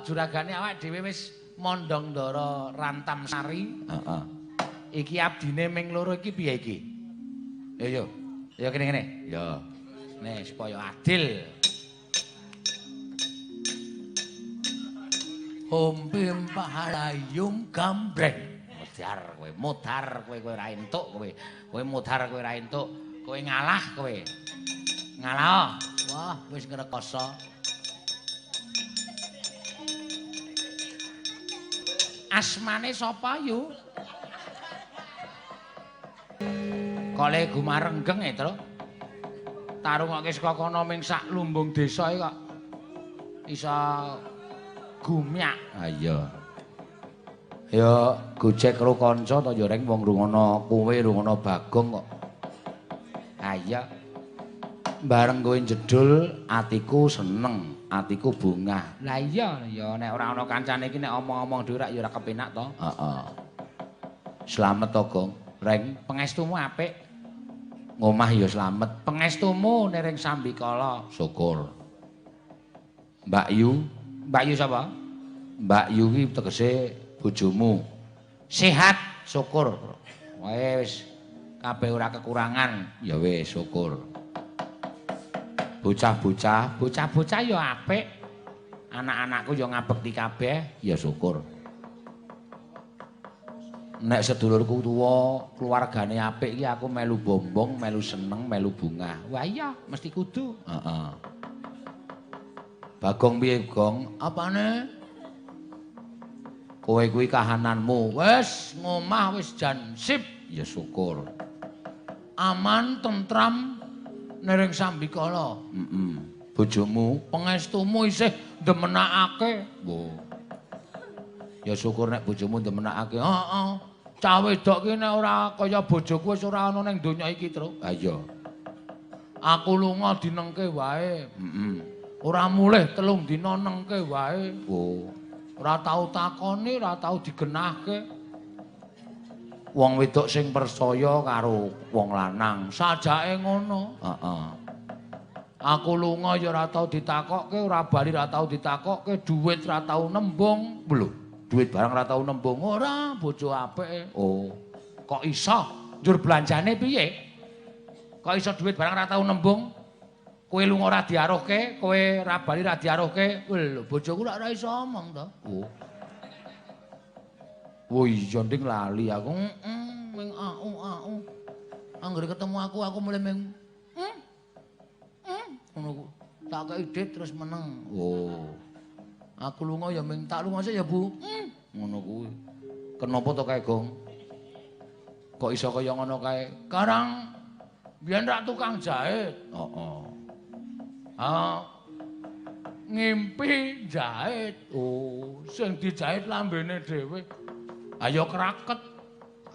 Juragane awake dhewe wis mondhong ndara Rantam Sari. Heeh. Iki abdine ming loro iki piye iki? Yo yo. Yo kene-kene. Ya. Nih supaya adil. Hompim pahalayum gambreng. Modar kowe, modar kowe, kowe ora entuk kowe. Kowe modar kowe ora entuk. Kowe ngalah kowe. Ngalah. Wah, wis ngrekoso. Asmane sapa yu? Kale gumarenggeng e, Tru. Tarungoke saka kono ming sak lumbung desa iki kok isa gumyak. Ha iya. Ya gojek karo kanca to ya reng wong rungono kowe rungono Bagong kok. Ha iya. Bareng kowe jedul atiku seneng, atiku bungah. Lah iya, ya nek ora ana kancane iki nek omong-omong dhewe rak ya ora kepenak to. Heeh. Slamet to, Gong. Reng, Pengestumu apik, ngomah ya slamet. Pengestumu niring sambikala. Syukur. Mbak Yu, Mbak Yu sapa? Mbak Yu ki tegese bojomu. Sehat, syukur. Wis kabeh ora kekurangan. Ya wis syukur. Bocah-bocah, Bocah-bocah ya apik. Anak-anakku ya ngabekti kabeh. Ya syukur. Nek sedulurku tuwa, keluargane apik iki aku melu bombong, melu seneng, melu bungah. Wah iya, mesti kudu. Heeh. Bagong piye, Gong? Apane? Kowe kuwi kahananmu. Wis ngomah wis jan sip. Ya syukur. Aman, tentram niring sambikala. Heeh. Bojomu Pengestumu isih ndemenakake. Wo. Ya syukur nek bojomu ndemenakake. Heeh. Cah wedok ki nek ora kaya bojoku wis ora ana ning donya iki, Tru. Ha iya. Aku lunga dinengke wae. Heeh. Ora mulih 3 dina nengke wae. Wo. Ora tau takoni, ora tau digenahke. Wong wedok sing percaya karo wong lanang. Sajake ngono. Heeh. Aku lunga ya ora tau ditakokke, ora bali ora tau ditakokke, dhuwit ora tau nembung. Lho, dhuwit barang ora tau nembung. Ora, bojo apik. Oh, Kok iso? Njur belanjane piye? Kok iso dhuwit barang ora tau nembung? Kowe lunga ora diaruhke, kowe ora bali ora diaruhke. Lho, bojoku ora iso omong to. Oh. Oh iya nding lali aku. Heeh, ming au-au. Anggere ketemu aku, aku mulai ming ngono ku. Tak kei dit terus meneng. Oh. Aku lunga ya ming tak lunga sik ya, Bu. Ngono kuwi. Kenapa to kae, Gong? Kok iso kaya ngono kae? Karang biyen rak tukang jahit. Heeh. Ah. Ngimpi jahit. Oh, Sing dijahit lambene dhewe. Ayo kraket.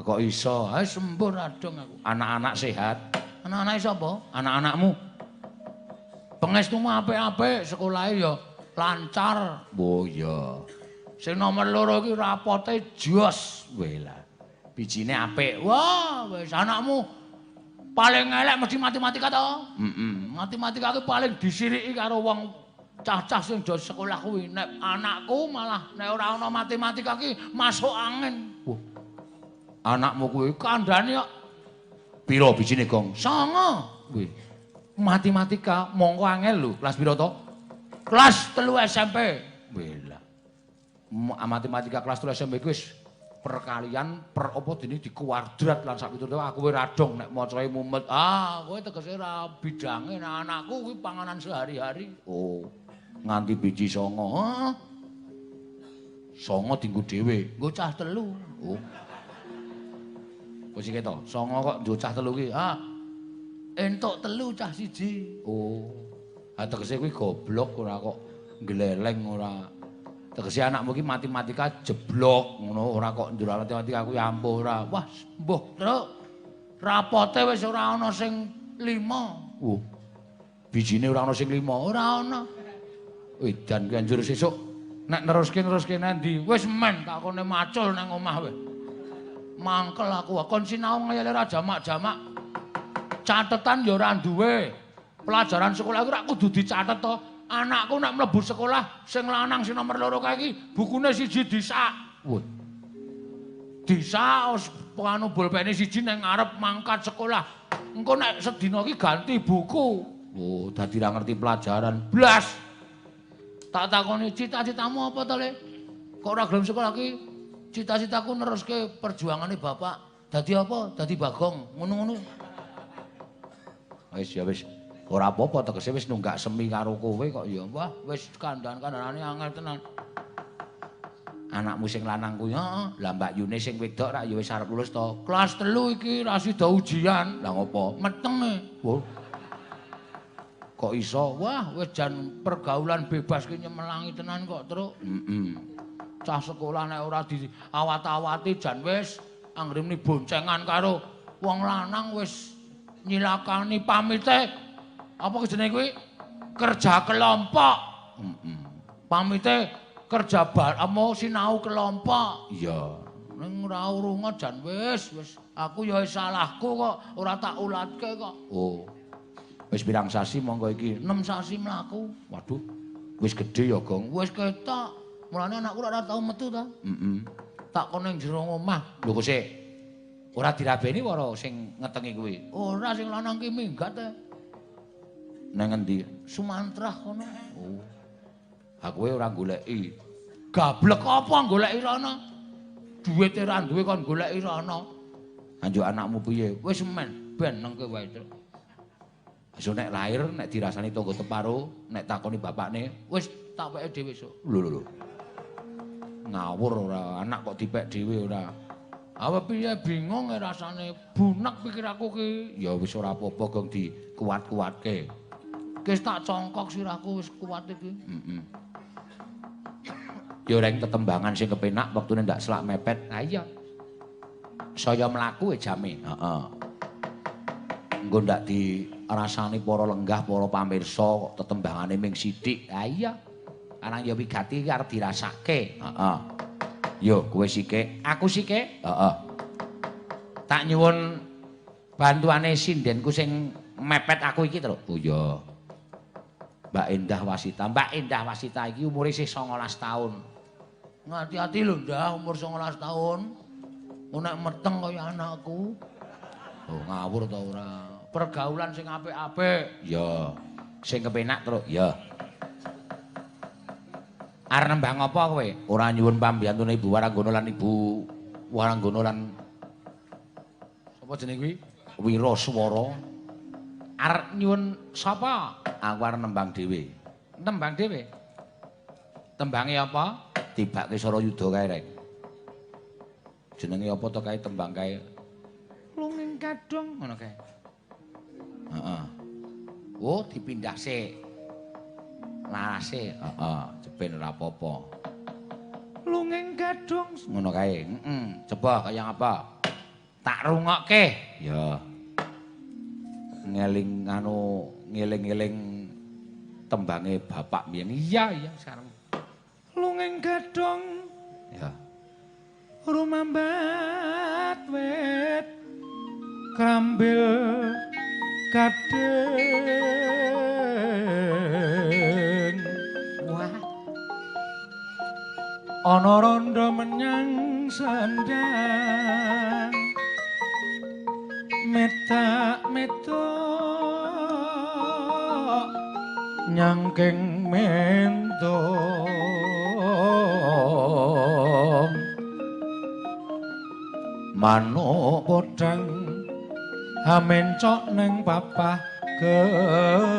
Kok iso? Ah sembur adong aku. Anak-anak sehat, Anak-anake sapa? anak-anakmu. Pengestumu apik-apik, sekolahe ya lancar. Oh iya. Sing nomor 2 iki rapote jos. Weh lah. Bijine apik. Wah, wis anakmu paling elek mesti matematika to. Heeh. Matematika ki paling disiriki karo wong cah-cah sing do sekolah kuwi. Nek anakku malah nek ora ana matematika ki masuk angin. Wah. Anakmu kuwi Kandhane kok pira bijine, Gong? 9. Wih. Matematika mongko angel lho, kelas pira to? Kelas 3 SMP. Weh lah. Matematika kelas 3 SMP kuwi wis perkalian per apa dene dikuadrat lan sak piturute aku wis radong nek macae mumet. Ah, kowe tegese ora bidange nek anakku kuwi panganan sehari-hari. Oh, nganti biji 9. Heeh. 9 dienggo dhewe. Nggo cah 3. Oh. Wis iki to, 9 kok nggo cah 3 ki. Ah. Entuk 3 cah 1. Oh. Ha tegese kuwi goblok ora kok gleleng ora. Tegese anakmu ki matematika jeblok ngono ora kok njur matematika kuwi ampuh ora. Wah, mbuh, Truk. Rapote wis ora ana sing 5. Oh. Bijine ora ana sing 5. Ora ana. Edan kuwi anjur sesuk nek neruske nang ndi? Wis men takone macul nang omah wis. Mangkel aku kon sinau ngeyele ra jamak-jamak. Catetan ya ora duwe. Pelajaran sekolah iku rak kudu dicatet to. Anakku nek mlebu sekolah sing lanang sing nomor 2 kae iki bukune siji disak. Wah. Disak anu bolpene siji nang ngarep mangkat sekolah. Engko nek sedina iki ganti buku. Oh, dadi ra ngerti pelajaran blas. Tak takoni cita-citamu apa to, Le? Kok ora gelem sekolah iki? Cita-citaku neruske perjuangane bapak. Dadi apa? Dadi Bagong, ngono-ngono. Wis ya wis. Ora apa-apa tegese wis nunggak semi karo kowe kok ya. Wah, wis kandhan-kandhanane angel tenan. Anakmu sing lanang kuwi, heeh. Lah Mbak Yune sing wedok rak ya wis arep lulus to. Kelas 3 iki ra sida ujian. Lah ngopo? Metenge. Wah. Kok iso? Wah, wis jan pergaulan bebas ki nyemelangi tenan kok, Truk. Heeh. Cah sekolah nek ora diawat-awati jan wis anggere muni boncengan karo wong lanang wis nyilakani pamite. Apa jenenge kuwi? Kerja kelompok. Heeh. Pamite kerja bar sinau kelompok. Iya. Ning ora urunga jan wis wis aku ya salahku kok ora tak ulatke kok. Oh. Wis pirang sasi monggo iki? 6 sasi mlaku. Waduh. Wis gedhe ya, Gong. Wis ketok. Mulane anakku ora tau metu ta. Heeh. Tak kono ning jero omah. Lho kok sik. Ora dirabeni ora sing ngetengi kuwi? Ora, sing lanang ki minggat e. Nang endi? Sumantrah kono. Oh. Ha kowe ora goleki. Gablek apa goleki rono? Duwite ora duwe kon goleki rono. Anjuk anakmu piye? Wis men ben nengke wae, Truk. Besok nek lahir nek dirasani tangga teparo, nek takoni bapakne, wis tak peke dhewe sok. Lho lho lho. Ngawur ora, anak kok dipek dhewe ora. Awe piye bingung rasane, bunek pikiraku ki. Ya wis ora apa-apa gong dikuat-kuatke. Wis tak congkok sirahku wis kuat iki. Heeh. Ya reng tetembangan sing kepenak wektune ndak selak mepet. Ha iya. Saya mlaku e jame. Heeh. Engko ndak dirasani para lenggah, para pamirsa kok tetembangane ming sithik. Ha iya. Karang ya wigati iki arep dirasake. Heeh. Yo kowe sike, aku sike. Heeh. Tak nyuwun bantuane sindenku sing mepet aku iki, Truk. Oh iya. Mbak Endah Wasita. Mbak Endah Wasita iki umure isih 19 tahun. Ngati-ati lho, Ndah, umur 19 tahun. Nek meteng kaya anakku. Oh, ngawur ta ora? Pergaulan sing apik-apik. Ya. Sing kepenak, Truk. Ya. Arep nembang apa kowe? Ora nyuwun pambiyantune Ibu Waranggono lan Ibu Waranggono lan sapa jenenge kuwi? Wiraswara. Arep nyuwun sapa? Aku arep nembang dhewe. Nembang dhewe? Tembange apa? Tibake Sarayuda kae, Rek. Jenenge apa to kae tembang kae? Lunging kadung ngono kae. Heeh. Oh, dipindah sik. Larase, heeh, jeben ora apa-apa. Lunging gadung ngono kae. Heeh, coba kaya apa? Tak rungokke. Ya. Ngeling anu ngeling-eling tembange bapak mbiyen. Iya, iya sekarang. Lunging gadung. Ya. Rumambat wit krambil gading. Wah. Ana rondo menyang sendang. Metak metok nyangking mendong. Manuk podang amencok neng papah gedang.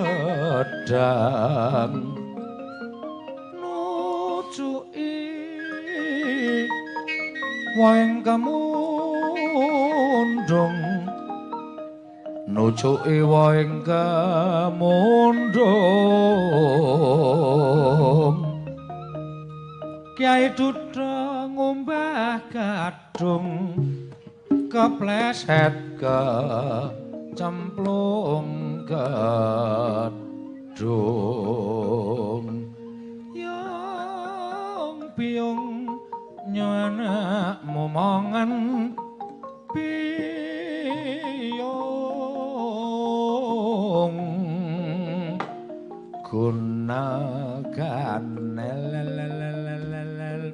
Nucuki waeng kemundung. Nucuki waeng kemundung. Kyai Duda ngumbah gadung kepleset kecemplung gedung. Yung biyung nyo anakmu mongen biyung. Gunane gonal ganel.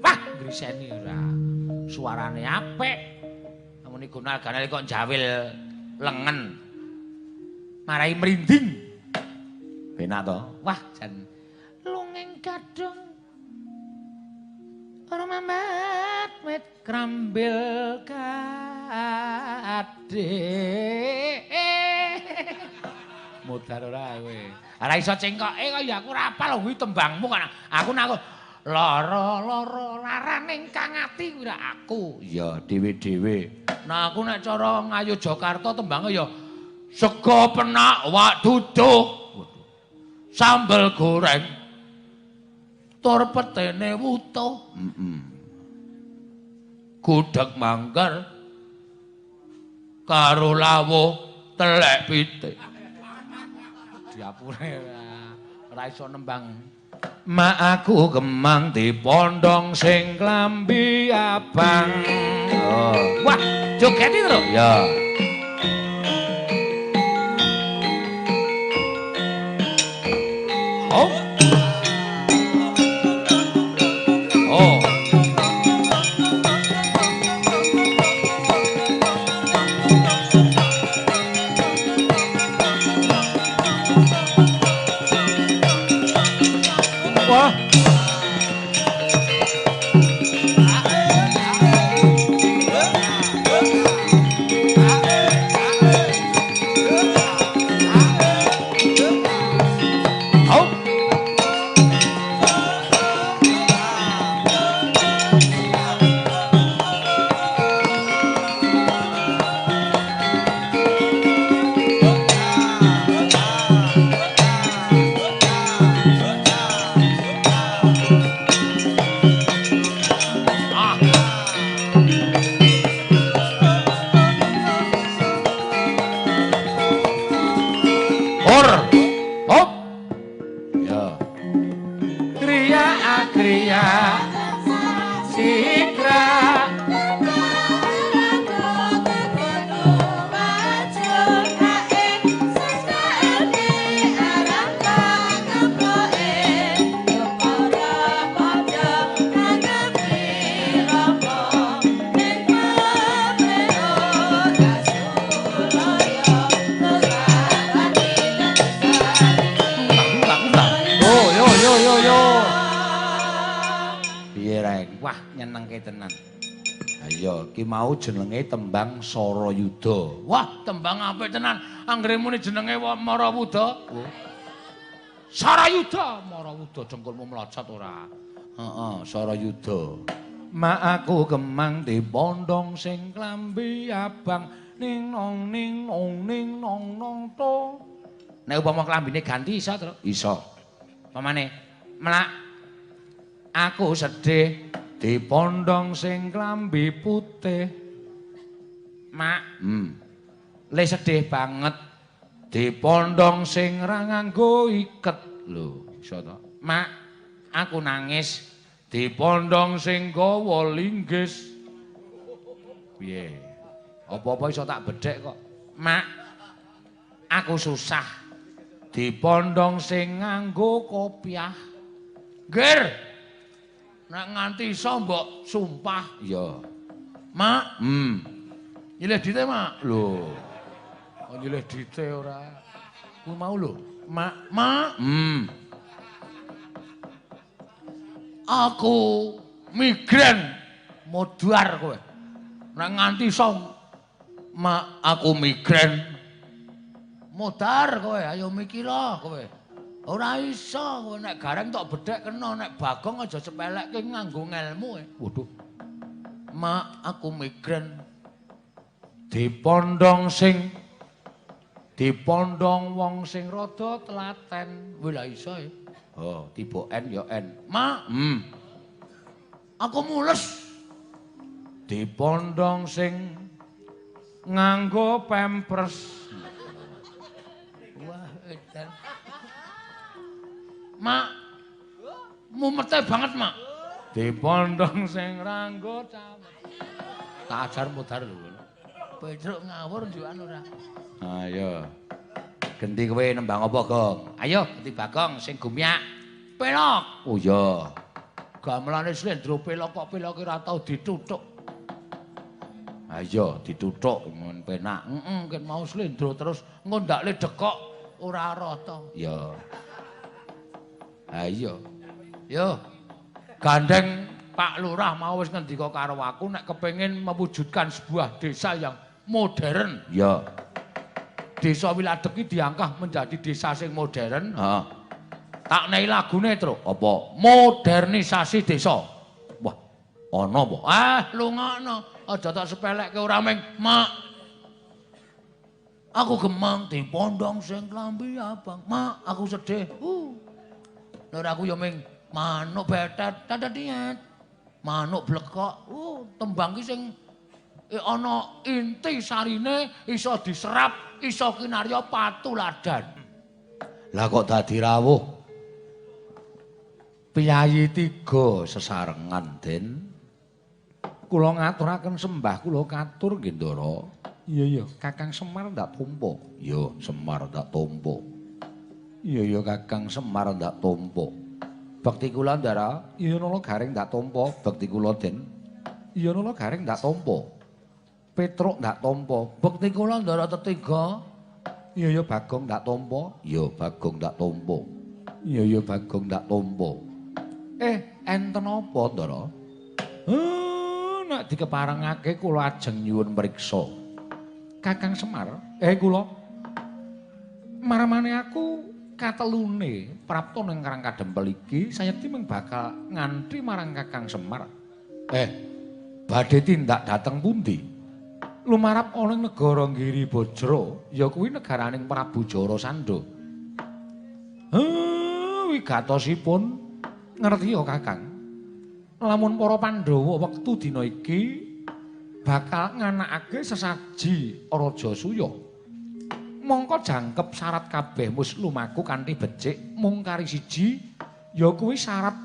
Wah, griseni ora. Suarane apik. Muni gonal ganel kok jawil lengen. Marai merinding. Penak to? Wah, jan lunging gadhung ora mamat wit krambil kadhe. Modar ora kowe. Ora iso cengkoke kok ya aku ora apal kuwi tembangmu kan. Aku nak lara-lara laraning kang ati kuwi aku. Ya dhewe-dhewe. Nah aku nek cara ngayu Jakarta tembange ya sego penak wak duduh. Sambel goreng tur petene wutuh. Heeh. Gudeg manggar karo lawuh telek pitik. Diapure ora iso nembang. Mak aku kemang dipondong sing klambi abang. Oh. Wah, joget iki lho. Ya. Oh. Oh. Wah. Oh. Ah. Or. Hop. Ya. Kriya kriya sikra. Yo yo yo yo yo. Piye reng? Wah, nyenengke tenan. Ayo, ki mau jenenge tembang Sarayuda. Wah, tembang apik tenan. Anggere muni jenenge Marawuda. Oh. Sarayuda, Marawuda dengkulmu mlocot ora. Heeh, Sarayuda. Mak aku kemang dipondong sing klambi abang ning nong ning nong ning nong nong to. Nek upama klambine ganti iso, Tru? Iso. Pamane mlak aku sedih dipondong sing klambi putih. Mak, le sedih banget dipondong sing ra nganggo iket. Lho, iso to? Mak, aku nangis dipondong sing gawa linggis. Piye? Apa-apa iso tak bedhek kok. Mak, aku susah dipondong sing nganggo kopiah. Ger, nek nganti iso mbok sumpah. Iya. Mak, nyilih dite, Mak. Lho. Oh, nyilih dite ora. Kuwi mau lho. Mak, Mak. Aku migren modar kowe. Nek nganti iso, Mak, aku migren. Modar kowe, ayo mikira kowe. Ora iso kowe nek gareng tok bedhek kena, nek bagong aja sepelekke nganggo ngelmu. Waduh. Mak, aku migren. Dipondong sing dipondong wong sing rada telaten. Kuwi lah iso ya. Oh, tiba N ya N. Mak, aku mules. Dipondong sing nganggo pampers. Wah, edan. Mak, mumete banget, Mak. Dipondong sing nganggo camet. Tak ajar modar lho. Petruk ngawur njukan ora. Ayo. Genti kowe nembang apa, Gong? Ayo, genti Bagong sing gumyak. Pelok. Oh iya. Gamelane slendro pelok kok peloke ora tau dituthuk. Ha iya, dituthuk men penak. Heeh, ket mau slendro terus ngondakle dekok ora rata. Ya. Ha iya. Yo. Gandeng Pak Lurah mau wis ngendika karo aku nek kepengin mewujudkan sebuah desa yang modern. Ya. Desa Wiladeg iki diangkah menjadi desa sing modern. Heeh. Tak nei lagune, Truk. Apa? Modernisasi desa. Wah, ana apa? Ah, lungokno. Aja tak sepelekke ora ming mak. Aku gemang dipondong sing klambi abang. Mak, aku sedih. Lha aku ya ming manuk betet tatatiet. Manuk blekok. Tembang ki sing ana inti sarine iso diserap, iso kinarya patuladan. Lah kok dadi rawuh? Piyayi tiga sesarengan, Den. Kula ngaturaken sembah kula katur nggih, Ndara. Iya iya, Kakang Semar ndak tampa. Iya, Semar ndak tampa. Iya iya, Kakang Semar ndak tampa. Bekti kula, Ndara. Iya nala Gareng ndak tampa. Bekti kula, Den. Iya nala Gareng ndak tampa. Petruk ndak tampa. Bekti kula, Ndara tetiga. Iya iya, Bagong ndak tampa. Iya, Bagong ndak tampa. Iya iya, Bagong ndak tampa. Enten apa, Ndara? Nek dikeparengake kula ajeng nyuwun mriksa. Kakang Semar, kula. Marmane aku katelune prapta ning Karang Kadempel iki sayekti mung bakal nganti marang Kakang Semar. Badhe tindak dhateng pundi? Lumarap ana ing negara Giribajra, ya kuwi negaraning Prabu Jarasandha. Wigatosipun ngerti ya Kakang. Lamun para Pandhawa wektu dina iki bakal nganakake sesaji Rajasuya. Mongko jangkep syarat kabeh mus lumaku kanthi becik mung kari siji ya kuwi syarat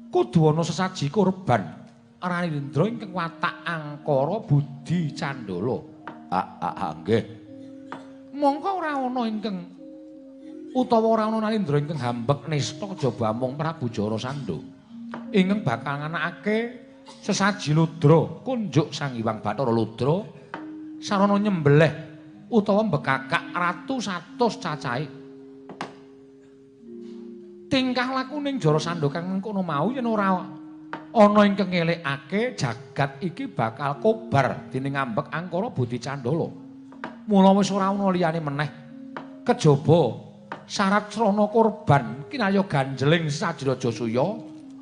kudu ana sesaji kurban Ranindra ingkang watak angkara budi candala. Nggih. Mongko ora ana ingkang utawa ora ana Nalindra ingkang hambek nista kejaba amung Prabu Jarasandha ingkang bakal nganakake sesaji ludra kunjuk Sang Hyang Bathara Ludra sarana nyembelih utawa mbekakak ratu 100 cacahe. Tingkah lakuning Jarasandha kang mengkono mau yen ora ana ingkang ngelekake jagat iki bakal kobar dening ambek angkara budi candala. Mula wis ora ana liyane meneh kejaba syarat srana korban kinarya ganjeling sesaji Rajasuya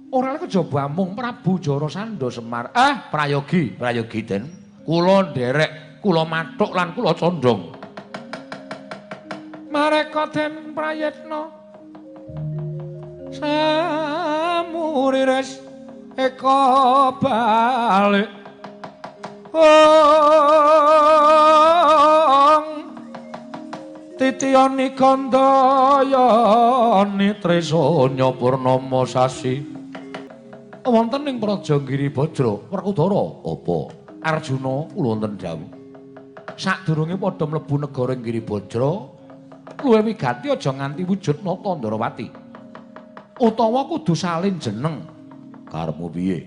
ora kejaba amung Prabu Jarasandha Semar. Prayogi, prayogi Den. Kula nderek, kula mathuk lan kula condong. Mareka Den prayitna samuriris eka balik. Titiyani gandayani trisanya purnama sasi. Wonten ing Praja Giribajra, Werkudara apa? Arjuna kula wonten dawuh. Sadurunge padha mlebu negara Giribajra, luwih wigati aja nganti wujud nata Ndarawati. Utawa kudu salin jeneng. Karepmu piye?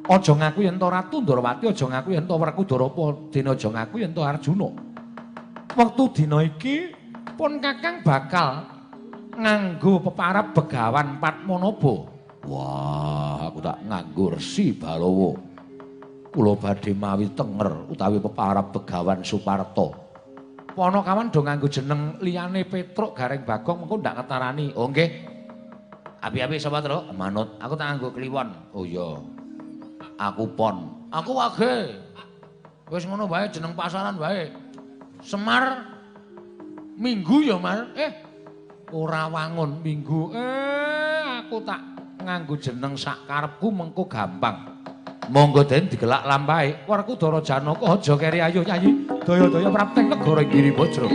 Aja ngaku yen to Ratu Ndarawati, aja ngaku yen to Werkudara, dene aja ngaku yen to Arjuna. Wektu dina iki pun Kakang bakal nganggo peparab Begawan Padmanaba. Wah, aku tak nganggo Resi Balawa. Kula badhe mawi tenger utawi peparab Begawan Suparta. Panakawan do nganggo jeneng liyane Petruk Gareng Bagong mengko ndak ketarani. Oh nggih. Api-api sapa, Truk? Manut. Aku tak nganggo Kliwon. Oh iya. Aku Pon. Aku Wage. Wis ngono wae jeneng pasaran wae. Semar Minggu ya, Mar. Ora wangun Minggu. Aku tak nganggo jeneng sak karepku mengko gampang. Monggo Den digelak lampahe. Werkudara Janaka aja keri ayo nyanyi. Daya-daya prapteng negara Giribajra.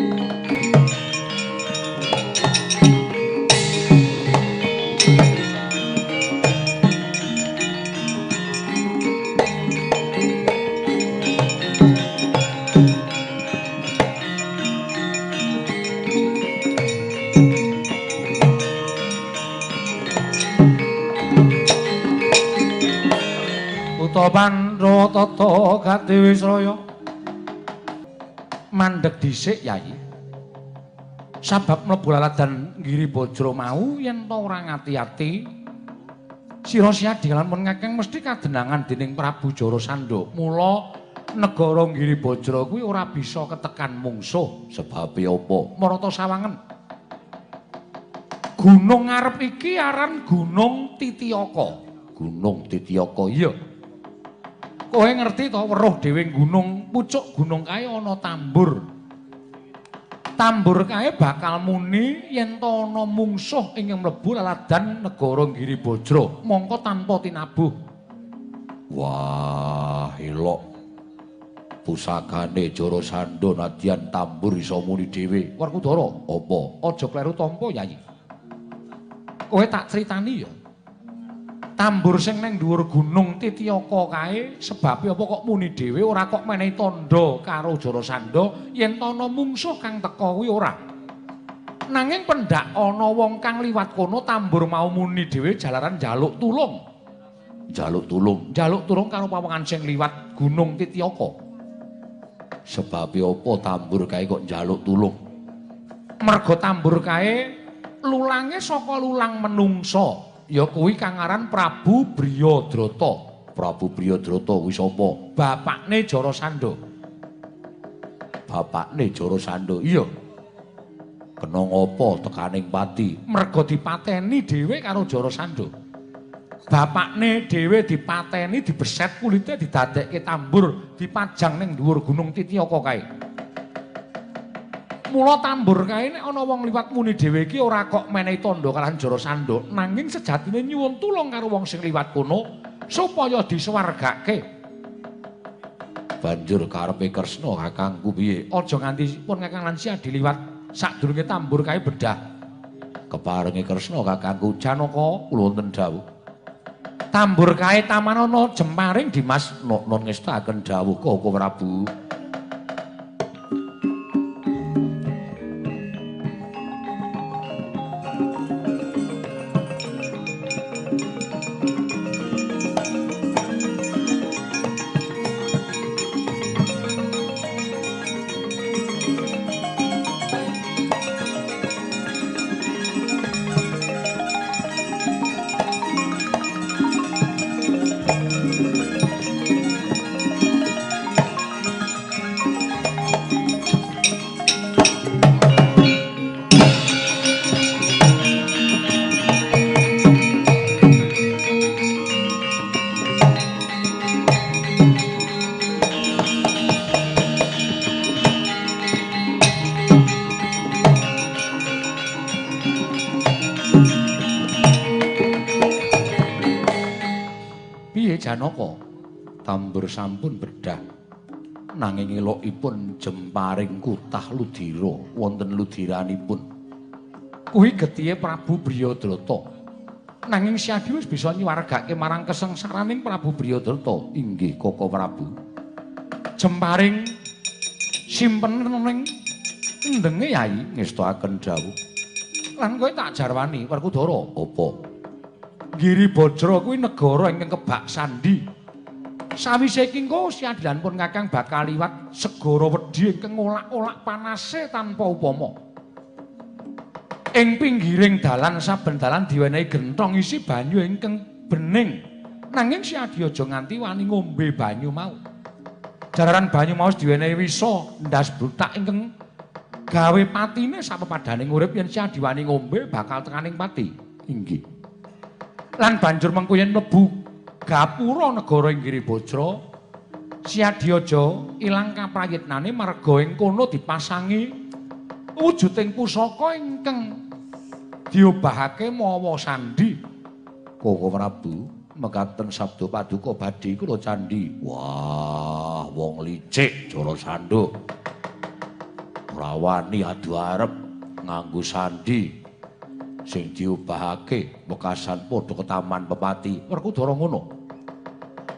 Buta Pandhawa tata gati wisraya. Mandheg dhisik Yayi. Sabab mlebu laladan Giribajra mau yen ta ora ngati-ati sira Siadi lan pun Kakang mesti kadenangan dening Prabu Jarasandha. Mula negara Giribajra kuwi ora bisa ketekan mungsuh. Sebabe apa? Marata sawangen. Gunung ngarep iki aran Gunung Titiyaka. Gunung Titiyaka. Iya. Kowe ngerti to weruh dhewe gunung, pucuk gunung kae ana tambur. Tambur kae bakal muni yen ta ana mungsuh ingkang mlebu laladan negara Giribajra, mongko tanpa tinabuh. Wah, elok. Pusakane Jarasandha nadyan tambur iso muni dhewe. Werkudara, apa? Aja kleru tampa, Yayi. Kowe tak critani ya. Tambur sing nang dhuwur Gunung Titiyaka kae sebabe apa kok muni dhewe ora kok menehi tandha karo Jarasandha yen ta ana mungsuh kang teka kuwi ora. Nanging pendak ana wong kang liwat kono tambur mau muni dhewe jalaran njaluk tulung. Njaluk tulung, njaluk tulung karo pawongan sing liwat Gunung Titiyaka. Sebabe apa tambur kae kok njaluk tulung? Merga tambur kae lulange saka lulang menungsa. Ya kuwi kang aran Prabu Briyadrata. Prabu Briyadrata kuwi sapa? Bapakne Jarasandha. Bapakne Jarasandha. Iya. Kena ngapa tekaning pati? Merga dipateni dhewe karo Jarasandha. Bapakne dhewe dipateni, dibeset kulite, didadekke tambur, dipajang ning dhuwur Gunung Titiyaka kae. Mula tambur kae nek ana wong liwat muni dhewe iki ora kok menehi tandha kalahan Jarasandha, nanging sejatine nyuwun tulung karo wong sing liwat kono supaya disuwargake. Banjur karepe Kresna kakangku piye? Aja nganti pun Kakang lan Siadi liwat sadurunge tambur kae bedah. Keparenge Kresna kakangku Janaka kula wonten dawuh. Tambur kae tamanana jemparing Dimas. Nun ngestakaken dawuh Koko Prabu. Janaka, tambur sampun bedah. Nanging elokipun jemparing kutah ludira wonten ludiranipun. Kuwi getihe Prabu Briyadrata. Nanging Siadi wis bisa nyuwargake marang kesengsaraning Prabu Briyadrata. Inggih Koko Prabu. Jemparing simpen ning endenge Yai ngestakaken dawuh. Lan kowe tak jarwani Werkudara. Apa? Giribajra kuwi negara ingkang kebak sandi. Sawise iki engko Siadi lan pun Kakang bakal liwat segara wedhi ingkang ngolak-olak panase tanpa upama. Ing pinggiring dalan saben dalan diwenehi genthong isi banyu ingkang bening. Nanging Siadi aja nganti wani ngombe banyu mau. Jalaran banyu mau diwenehi wisa ndas brutak ingkang gawe patine sapepadhaning urip yen Siadi wani ngombe bakal tekaning pati. Inggih. Lan banjur mengko yen mlebu gapura negara ing Giribajra, Siadi aja ilang kaprayitnane marga ing kono dipasangi wujuding pusaka ingkang diobahake mawa sandi. Koko Prabu, mekaten sabda paduka badhe kula candhi. Wah, wong licik Jarasandha. Ora wani adu arep nganggo sandi sing diobahake wekasan padha ketaman pepati. Werkudara ngono.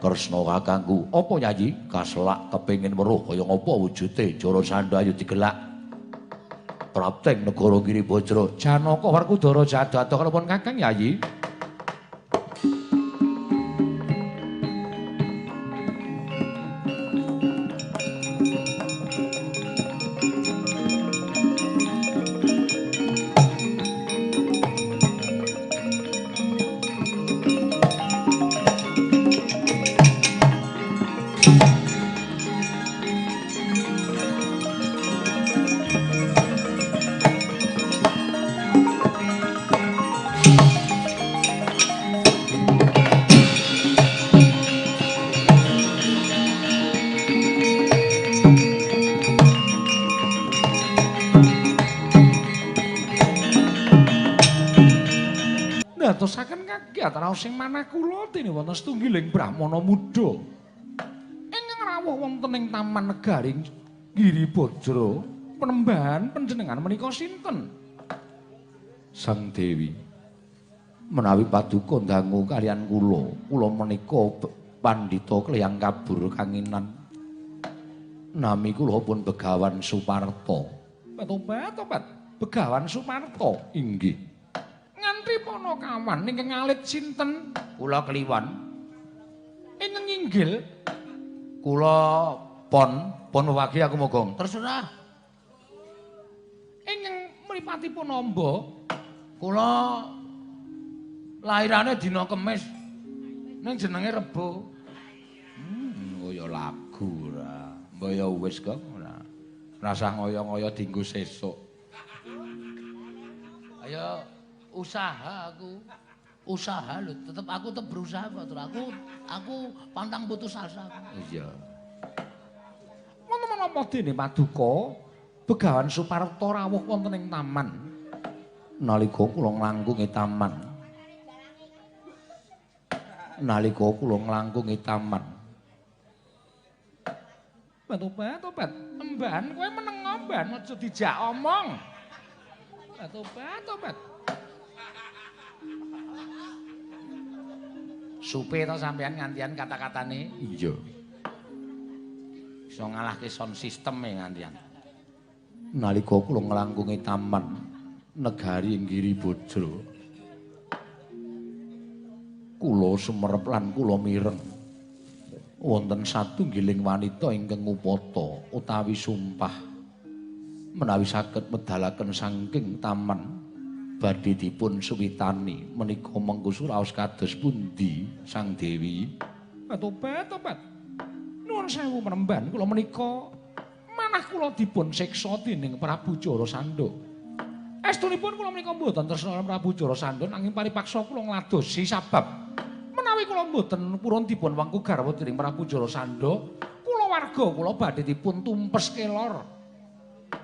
Kresna kakangku, apa Yayi? Kaselak kepengin weruh kaya ngapa wujude Jarasandha ayo digelak. Prapteng negara Giribajra. Janaka Werkudara jadha kalaupun Kakang Yayi. Dadosaken kagiat raos ing manah kula dene wonten setunggiling brahmana muda. Ingkang rawuh wonten ing Taman Negari Giribajra, penembahan panjenengan menika sinten? Sang Dewi, menawi paduka dangu kaliyan kula, kula menika pandhita Kleyang Kabur Kanginan. Nami kula pun Begawan Suparta. Tobat, tobat. Begawan Suparta. Inggih. Ngantri panakawan ingkang alit sinten? Kula Kliwon. Ingkang inggil kula Pon, Pon wewagi aku mogong. Terserah. Ingkang mripatipun amba kula lairane dina Kemis. Ning jenenge Rebo. Kaya lagu ora. Mbok ya wis kok ora. Rasah ngoyo-ngoyo dinggo sesuk. Ayo usaha aku. Usaha lho, tetep aku tetep berusaha kok. Aku pantang putus asa. Iya. Wonten menapa dene paduka Begawan Suparta rawuh wonten ing taman. Nalika kula nglangkungi taman. Nalika kula nglangkungi taman. Tobat, tobat. Emban kowe meneng emban aja dijak omong. Tobat, tobat. Supe to sampean ngantian kata-katane? Iya. Iso ngalahke sound system e ngantian. Nalika kula nglangkungi taman negari Giribajra, kula sumerep lan kula mireng wonten satunggiling wanita ingkang ngupata utawi sumpah menawi saged medalaken saking taman badhe dipun suwitani menika mengko suraos kados pundi Sang Dewi? Tobat, tobat. Nuwun sewu penemban kula menika manah kula dipun siksa dening Prabu Jarasandha. Estunipun kula menika mboten tresna Prabu Jarasandha nanging paripaksa kula ngladosi sabab menawi kula mboten purun dipun wangku garwa dening Prabu Jarasandha, kulawarga kula badhe dipun tumpes kelor.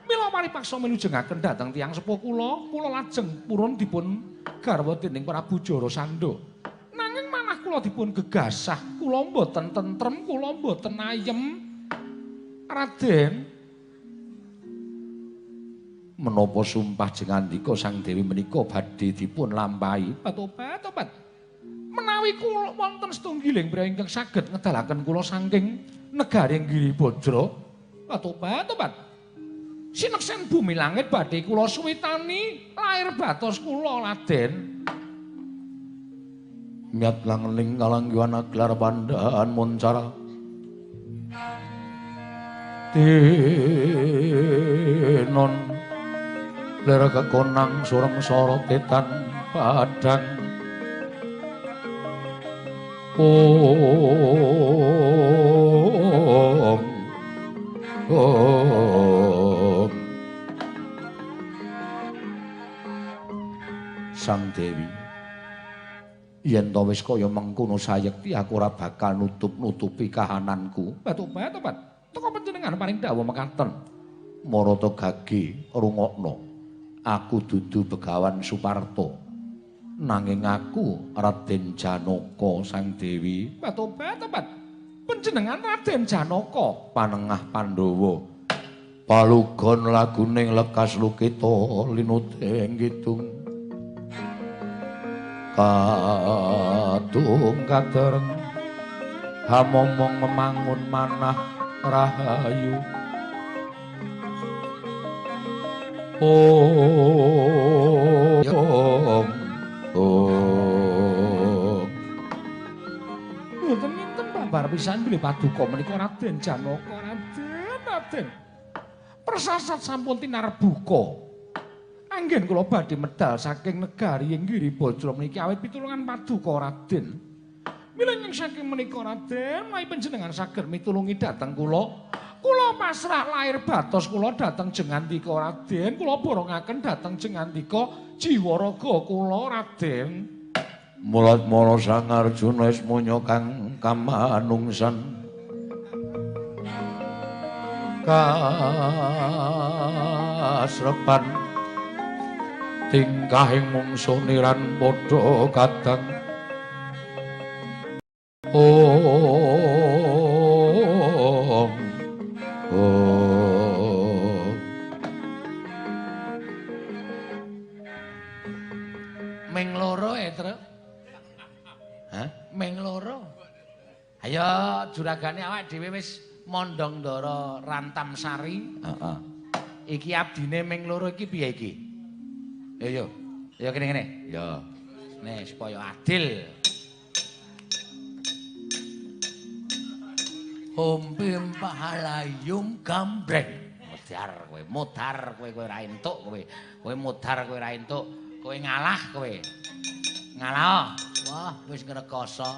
Mila paripaksa milujengaken dhateng tiyang sepuh kula, kula lajeng purun dipun garwa dening Prabu Jarasandha. Nanging manah kula dipun gegasah, kula mboten tentrem, kula mboten ayem. Raden, menapa sumpah jengandika Sang Dewi menika badhe dipun lampahi? Tobat, tobat. Menawi kula wonten setunggiling priya ingkang saged ngedalaken kula saking negari Giribajra, tobat, tobat. Sineksen bumi langit badhe kula suwitani lair batos kula Raden. Myat langening kalanggiwan aglar pandhan moncara tinon ler kekonang sureng soro tetan padang om om. Sang Dewi, yen to wis kaya mengkono sayekti aku ora bakal nutup-nutupi kahananku. Tobat, tobat. Teko panjenengan paring dawuh mekaten. Marata gage rungokno. Aku dudu Begawan Suparta. Nanging aku Raden Janaka Sang Dewi. Tobat, tobat. Panjenengan Raden Janaka panengah Pandhawa. Palugon laguning lekas lukita linuteng kidung. Kadung kadereng hamomong memangun manah rahayu. Om om. Mboten ninten babar pisan bilih paduka menika Raden Janaka. Raden, Raden. Persasat sampun tinarbuka. Anggen kula badhe medal saking negari Giribajra meniki awit pitulungan paduka Raden. Mila ing saking menika Raden, menawi panjenengan saged mitulungi dhateng kula, kula pasrah lair batos kula dhateng jengandika Raden, kula borongaken dhateng jengandika jiwa raga kula Raden. Mulat mara Sang Arjuna ismaya kang kamanungsan kasrepan Tingkahing mungsuh niran padha kadang. Om Om. Ming loro e, Truk. Hah? Ming loro. Ayo juragane awak dhewe wis mondong ndara Rantam Sari. Heeh. Iki abdine ming loro iki piye iki? Yo yo. Yo kene-kene. Ya. Nih supaya adil. Om pim pahalayum gambreng. Modar kowe, modar kowe, kowe ora entuk kowe. Kowe modar kowe ora entuk, kowe ngalah kowe. Ngalah. Wah, wis ngrekoso.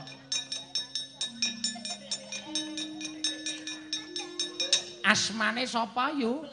Asmane sapa yu?